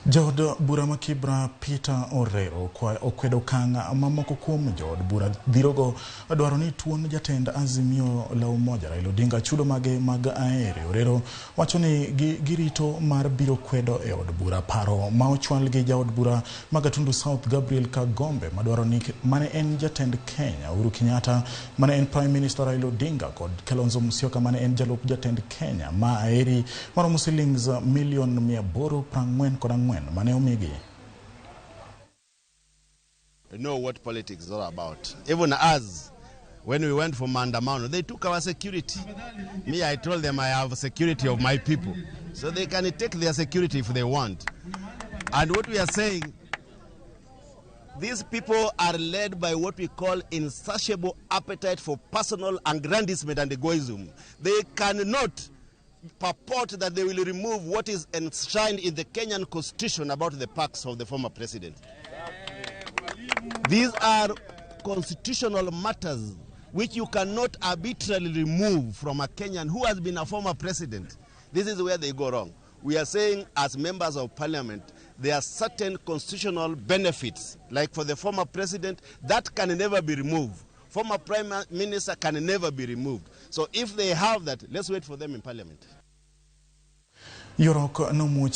Jaod bura ma Kibra Peter Orero okwedo okang' ma moko kuom jood bura dhirogo dwaro ni tuon jatend Azimio la Umoja Raila Odinga chudo mage mag aeri. Orero wacho ni girito mar biro kwedo e od bura paro ma ochwal gi jaod bura ma Gatundu South Gabriel Kagombe madwaro ni mane en jatend Kenya Uhuru Kenyatta, mane en Prime Minister Raila Odinga kod Kalonzo Musyoka mane en jalup jatend Kenya ma aeri maromo silings milion 844 mane omigi. Know what politics is all about. Even us, when we went for Mandamano, they took our security. Me, I told them I have security of my people. So they can take their security if they want. And what we are saying, these people are led by what we call insatiable appetite for personal aggrandizement and egoism. They cannot purport that they will remove what is enshrined in the Kenyan constitution about the perks of the former president. These are constitutional matters which you cannot arbitrarily remove from a Kenyan who has been a former president. This is where they go wrong. We are saying, as members of parliament, there are certain constitutional benefits, like for the former president, that can never be removed. Former prime minister can never be removed. So if they have that, let's wait for them in parliament. Ywaruok nomuoch.